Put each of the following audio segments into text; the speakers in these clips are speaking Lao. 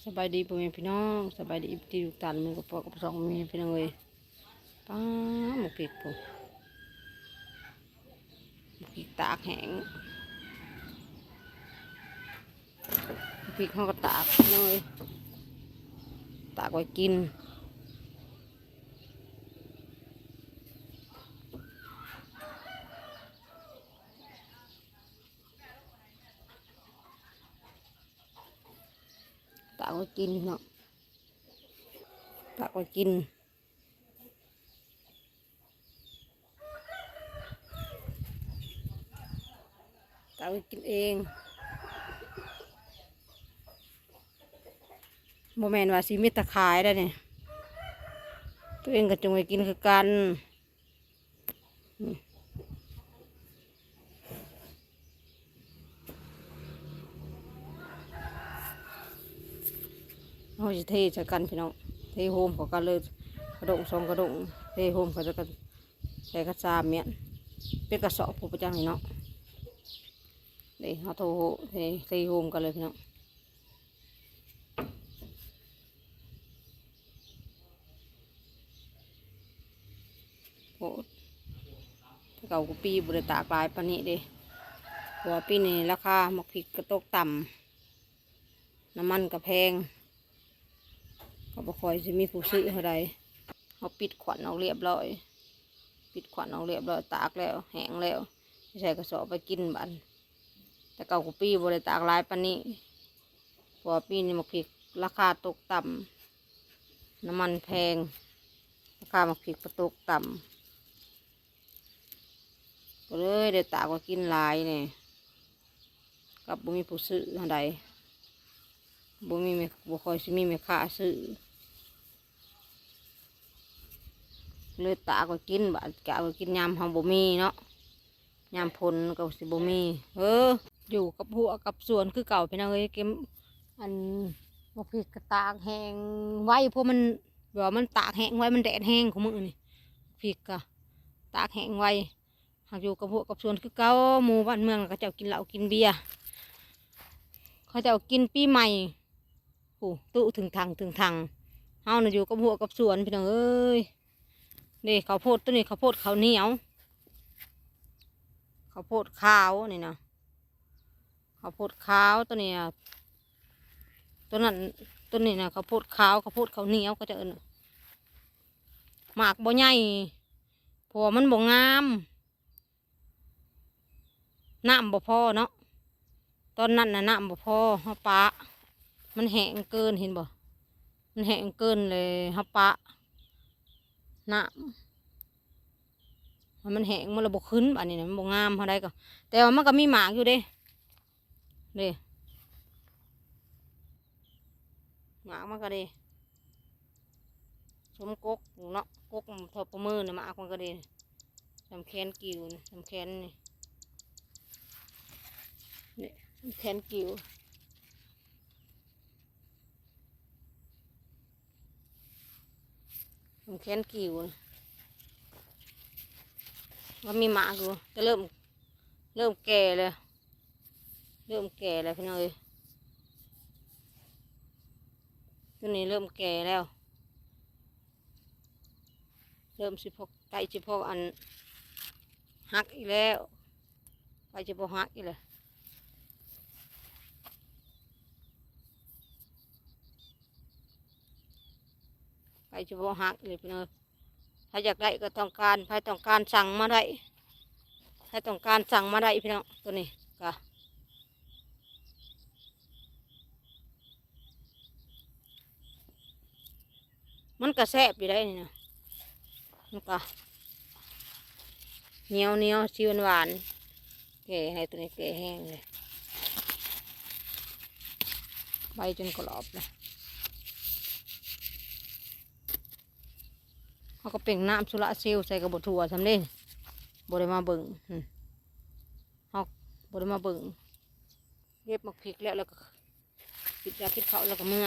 ສະບາຍດີພໍ່ແມ່ພີ່ນ້ອງ ສະບາຍດີເອັຟຊີທຸກທ່ານ ມື້ນີ້ກໍພໍ້ກັບຊ່ອງແມ່ພີ່ນ້ອງເອີຍ. ປ້າ ໝາກພິກພຸ້ນ ໝາກພິກຕາກແຫ້ງ ໝາກພິກເຮົາກໍຕາກພີ່ນ້ອງເອີຍ ຕາກໄວ້ກິນ. ຕາກໄວ້ກິນເນາະ ຕາກໄວ້ກິນ ຕາກໄວ້ກິນເອງ ບໍ່ແມ່ນວ່າຊິມີແຕ່ຂາຍໄດ໋ນີ້ ຕົວເອງກໍຈົ່ງໄວ້ກິນຄືກັນ. ເຮົາຊິເທໃສ່ກັນພີ່ນ້ອງ ເທໂຮມເຂົ້າກັນເລີຍ ກະດົ້ງສອງກະດົ້ງ ເທໂຮມເຂົ້າໃສ່ກັນ ໃສ່ກະສາມແມ່ນ ເປັນກະສອບຜູ້ປະຈັງນີ້ເນາະ. ເດ້ ເຮົາໂທໂຮ ເທ ເທໂຮມກັນເລີຍພີ່ນ້ອງ. ໂອ້ ແຕ່ເກົ່າກູປີບໍ່ໄດ້ຕາກຫຼາຍປານນີ້ເດ້ ເພາະວ່າປີນີ້ລາຄາໝາກພິກກໍຕົກຕ່ຳ ນ້ຳມັນກໍແພງ ກໍບໍ່ຄ່ອຍຊິມີຜູ້ຊື້ເທົ່າໃດ. ເຮົາປິດຂວັນອອກລຽບລ້ອຍ ປິດຂວັນອອກລຽບລ້ອຍ ຕາກແລ້ວ ແຫ້ງແລ້ວ ໃສ່ກະສອບໄວ້ກິນບາດ. ແຕ່ເກົ່າກູປີບໍ່ໄດ້ຕາກຫຼາຍປານນີ້ ເພາະວ່າປີນີ້ໝາກພິກລາຄາຕົກຕ່ຳ ນ້ຳມັນແພງ ລາຄາໝາກພິກກໍຕົກຕ່ຳ ກໍເລີຍໄດ້ຕາກໄວ້ກິນຫຼາຍແດ່ ກັບບໍ່ມີຜູ້ຊື້ເທົ່າໃດ ບໍ່ມີແມ່ ບໍ່ຄ່ອຍຊິມີແມ່ຄ້າຊື້ ເລີຍຕາກໄວ້ກິນ ບາດກະເອົາໄວ້ກິນຍາມເຮົາບໍ່ມີເນາະ ຍາມຝົນກໍຊິບໍ່ມີ. ເອີ ຢູ່ກັບຮົ້ວກັບສວນຄືເກົ່າພີ່ນ້ອງເອີຍ ເກັບ ອັນ ໝາກພິກກໍຕາກແຫ້ງໄວ ເພາະມັນ ແບບວ່າມັນຕາກແຫ້ງໄວ ມັນແດດແຮງຄຸມື້ນີ້ ໝາກພິກກໍຕາກແຫ້ງໄວ. ຫາກຢູ່ກັບຮົ້ວກັບສວນຄືເກົ່າ ໝູ່ບ້ານເມືອງເຂົາເຈົ້າກິນເຫຼົ້າກິນເບຍ ເຂົາເຈົ້າກິນປີໃໝ່ ໂອ້ ຕຸຖຶງຖັງ ຖຶງຖັງ ເຮົານະຢູ່ກັບຮົ້ວກັບສວນພີ່ນ້ອງເອີຍ. ນີ້ເຂົ້າໂພດ ໂຕນີ້ເຂົ້າໂພດເຂົ້າໜຽວ ເຂົ້າໂພດຂາວນີ້ນະ ເຂົ້າໂພດຂາວ ໂຕນີ້ນະ ໂຕນັ້ນ ໂຕນີ້ນະເຂົ້າໂພດຂາວ ເຂົ້າໂພດເຂົ້າໜຽວ ເຂົາເຈົ້າເອີ້ນ ໝາກບໍ່ໃຫຍ່ ເພາະວ່າມັນບໍ່ງາມ. ນ້ຳບໍ່ພໍເນາະ ຕອນນັ້ນນະນ້ຳບໍ່ພໍ ເຮົາປະ ມັນແຫ້ງເກີນ ເຫັນບໍ່ ມັນແຫ້ງເກີນເລີຍ ເຮົາປະນ້ຳ ມັນແຫ້ງ ມັນລະບໍ່ຂຶ້ນ ບາດນີ້ນະ ມັນບໍ່ງາມເທົ່າໃດກໍ ແຕ່ວ່າມັນກໍມີໝາກຢູ່ເດ້ ເດ້ ໝາກມັນກໍເດ້ ສົມກົກເນາະ ກົກເທົ່າປະມືນະ ໝາກມັນກໍເດ້ ສ່ຳແຂນກີ້ວນີ້ ສ່ຳແຂນນີ້ ນີ້ ສ່ຳແຂນກີ້ວ ສ່ຳແຂນກີ້ວນີ້ ມັນມີໝາກຢູ່ ແຕ່ເລີ່ມ ເລີ່ມແກ່ແລ້ວ ເລີ່ມແກ່ແລ້ວພີ່ນ້ອງເອີຍ ໂຕນີ້ເລີ່ມແກ່ແລ້ວ ເລີ່ມຊິພໍ ໃກ້ຊິພໍອັນ ຫັກອີກແລ້ວ ໃກ້ຊິພໍຫັກອີກແລ້ວ ໃກ້ຊິພໍຫັກອີກແລ້ວພີ່ນ້ອງ. ໃຜຢາກໄດ້ກໍຕ້ອງການ ໃຜຕ້ອງການສັ່ງມາໄດ້ ໃຜຕ້ອງການສັ່ງມາໄດ້ພີ່ນ້ອງ ໂຕນີ້ກະ ມັນກະແຊບຢູ່ໄດ໋ນີ້ນະ ມັນກະໜຽວໆ ສີຫວານໆ ແກ່ໃຫ້ໂຕນີ້ແກ່ແຮງເລີຍ ໃບຈົນກະຫຼອບເລີຍ. ເຮົາກໍເປັ່ງນ້ຳໂຊລາເຊວໃສ່ກໍບໍ່ທົ່ວສ່ຳເດ້ ບໍ່ໄດ້ມາເບິ່ງ ເຮົາບໍ່ໄດ້ມາເບິ່ງ ເກັບໝາກພິກແລ້ວ ແລ້ວກໍກິນຢາກິນເຂົ້າແລ້ວກໍເມືອ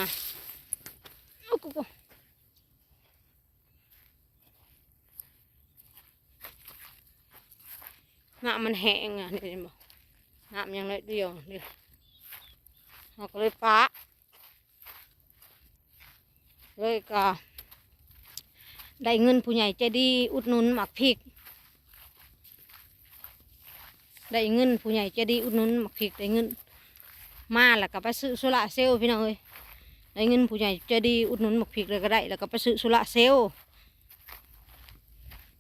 ນ້ຳມັນແຫ້ງ ອັນນີ້ເຫັນບໍ່ ນ້ຳຍັງໜ້ອຍດຽວນີ້ ເຮົາກໍເລີຍປະ. ເລີຍກໍໄດ້ເງິນຜູ້ໃຫຍ່ໃຈດີອຸດໜູນໝາກພິກ ໄດ້ເງິນຜູ້ໃຫຍ່ໃຈດີອຸດໜູນໝາກພິກ ໄດ້ເງິນມາແລ້ວກໍໄປຊື້ໂຊລາເຊວ ພີ່ນ້ອງເອີຍ. ໄດ້ເງິນຜູ້ໃຫຍ່ໃຈດີອຸດໜູນໝາກພິກ ແລ້ວກໍໄດ້ ແລ້ວກໍໄປຊື້ໂຊລາເຊວ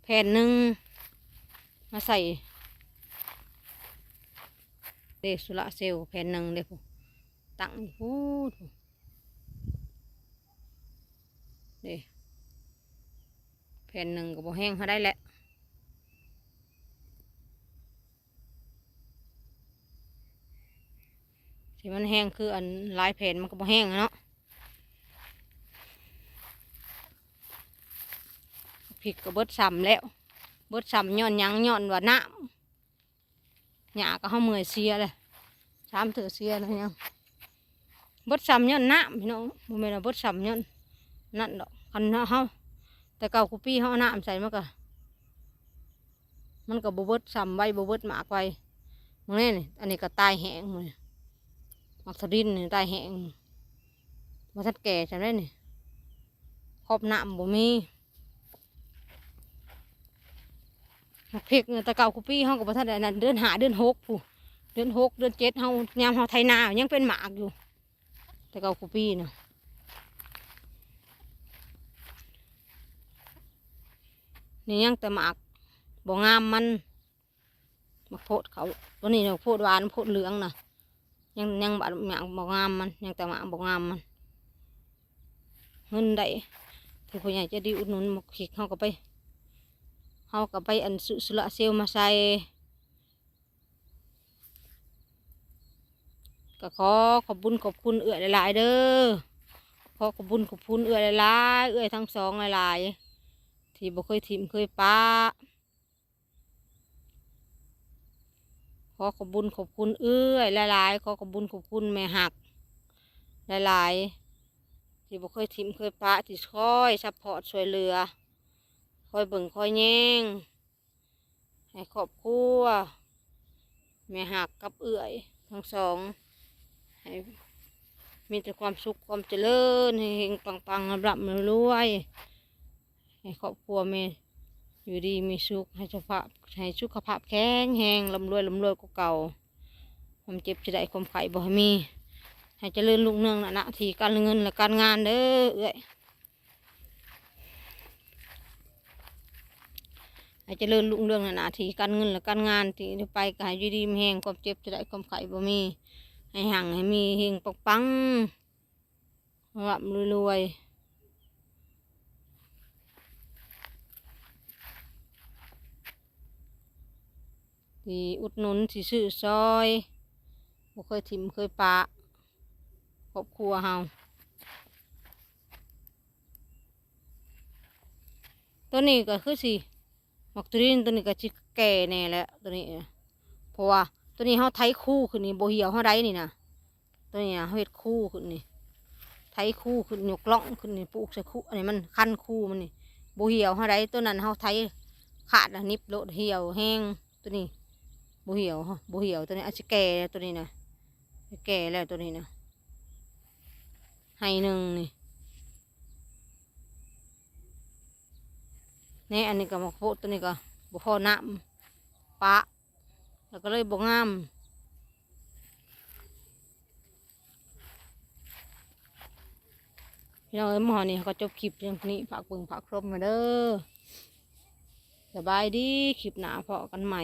ແຜ່ນໜຶ່ງມາໃສ່ ເດ້ ໂຊລາເຊວແຜ່ນໜຶ່ງເດ້ ພຸ້ນ ຕັ້ງຢູ່ພຸ້ນ ເດ້ ແຜ່ນໜຶ່ງກໍບໍ່ແຮງເທົ່າໃດແຫຼະ ທີ່ມັນແຮງຄືອັນຫຼາຍແຜ່ນມັນກໍບໍ່ແຮງເນາະ. ພິກກໍເບິດຊ້ຳແລ້ວ ເບິດຊ້ຳຍ້ອນຫຍັງ? ຍ້ອນວ່ານ້ຳ ຫຍ້າກໍເຮົາເມື່ອຍເສຍແຫຼະ ສາມເທື່ອເສຍແລ້ວຍັງ ເບິດຊ້ຳຍ້ອນນ້ຳ ພີ່ນ້ອງ ບໍ່ແມ່ນວ່າເບິດຊ້ຳຍ້ອນນັ້ນດອກ. ຄັນເຮົາ ແຕ່ເກົ່າຄູ່ປີເຮົາເອົານ້ຳໃສ່ ມັນກໍ ມັນກໍບໍ່ເບິດຊ້ຳໄວ ບໍ່ເບິດໝາກໄວ. ມື້ນີ້ນີ້ ອັນນີ້ກໍຕາຍແຫ້ງ ໝາກທະລິນນີ້ຕາຍແຫ້ງ ບໍ່ທັນແກ່ຊ່ຳໃດນີ້ ຂອບນ້ຳບໍ່ມີ. ໝາກພິກນີ້ ແຕ່ເກົ່າຄູ່ປີເຮົາກໍບໍ່ທັນໄດ້ນັ້ນ ເດືອນຫ້າເດືອນຫົກພຸ້ນ ເດືອນຫົກເດືອນເຈັດ ເຮົາ ຍາມເຮົາໄຖນາຍັງເປັນໝາກຢູ່ ແຕ່ເກົ່າຄູ່ປີນະ. ນີ້ຍັງແຕ່ໝາກບໍ່ງາມມັນ ໝາກໂພດເຂົາ ຕົວນີ້ໝາກໂພດຫວານ ໂພດເຫຼືອງນະ ຍັງ ຍັງ ໝາກບໍ່ງາມມັນ ຍັງແຕ່ໝາກບໍ່ງາມມັນ. ເງິນໄດ້ ທີ່ຜູ້ໃຫຍ່ໃຈດີອຸດໜູນໝາກພິກ ເຮົາກໍໄປ ເຮົາກໍໄປອັນຊື້ໂຊລາເຊວມາໃສ່ ກໍຂໍຂອບບຸນຂອບຄຸນເອື້ອຍຫຼາຍໆເດີ ຂໍຂອບບຸນຂອບຄຸນເອື້ອຍຫຼາຍໆ ເອື້ອຍທັງສອງຫຼາຍໆ ທີ່ບໍ່ເຄີຍຖິ້ມເຄີຍປະ. ຂໍຂອບບຸນຂອບຄຸນເອື້ອຍຫຼາຍໆ ຂໍຂອບບຸນຂອບຄຸນແມ່ຮັກຫຼາຍໆ ທີ່ບໍ່ເຄີຍຖິ້ມເຄີຍປະ ທີ່ຄອຍຊັບພອດຊ່ວຍເຫຼືອ ຄອຍເບິ່ງຄອຍແຍງໃຫ້ຄອບຄົວແມ່ຮັກກັບເອື້ອຍທັງສອງ ໃຫ້ມີແຕ່ຄວາມສຸກຄວາມຈະເລີນ ເຮັງໆປັງໆ ຮ່ຳໆລວຍໆ. ໃຫ້ຄອບຄົວແມ່ຢູ່ດີມີສຸກ ໃຫ້ສະພາບ ໃຫ້ສຸຂະພາບແຂງແຮງ ລ່ຳລວຍ ລ່ຳລວຍກວ່າເກົ່າ ຄວາມເຈັບຈະໄດ້ ຄວາມໄຂ້ບໍ່ໃຫ້ມີ ໃຫ້ຈະເລີນຮຸ່ງເຮືອງໃນໜ້າທີ່ການເງິນ ແລະ ການງານເດີເອື້ອຍ ໃຫ້ຈະເລີນຮຸ່ງເຮືອງໃນໜ້າທີ່ການເງິນ ແລະ ການງານ ທີ່ໄດ້ໄປກໍໃຫ້ຢູ່ດີມີແຮງ ຄວາມເຈັບຈະໄດ້ ຄວາມໄຂ້ບໍ່ມີ ໃຫ້ຮັ່ງໃຫ້ມີ ເຮັງປັງໆ ຮ່ຳໆລວຍໆ ທີ່ອຸດໜູນ ທີ່ຊື້ຊ່ອຍ ບໍ່ເຄີຍຖິ້ມເຄີຍປະຄອບຄົວເຮົາ. ຕົວນີ້ກໍຄືຊິ ໝາກທຸລິນຕົວນີ້ກໍຊິແກ່ແດ່ແຫຼະ ຕົວນີ້ ເພາະວ່າຕົວນີ້ເຮົາໄຖຄູຂຶ້ນນີ້ ບໍ່ຫ່ຽວເຮົາໃດນີ້ນະ ຕົວນີ້ນະ ເຮົາເຮັດຄູຂຶ້ນນີ້ ໄຖຄູຂຶ້ນ ຍົກລ່ອງຂຶ້ນນີ້ ປູກໃສ່ຄູ ອັນນີ້ມັນຄັນຄູມັນນີ້ ບໍ່ຫ່ຽວເຮົາໃດ. ຕົວນັ້ນເຮົາໄຖຂາດລະໜິບໂລດ ຫ່ຽວແຮງ ຕົວນີ້ບໍ່ຫ່ຽວ ບໍ່ຫ່ຽວ ຕົວນີ້ອາດຊິແກ່ແລ້ວ ຕົວນີ້ນະ ແກ່ແລ້ວ ຕົວນີ້ນະ ໄຮ່ໜຶ່ງນີ້ ແນ່ ອັນນີ້ກໍໝາກໂພດ ຕົວນີ້ກໍບໍ່ພໍນ້ຳປະ ແລ້ວກໍເລີຍບໍ່ງາມ. ພີ່ນ້ອງເອີຍ ມາຮອດນີ້ເຮົາກໍຈົບຄລິບພຽງເທົ່ານີ້ ຝາກເບິ່ງຝາກຊົມແດ່ເດີ ສະບາຍດີ ຄລິບໜ້າພໍ້ກັນໃໝ່.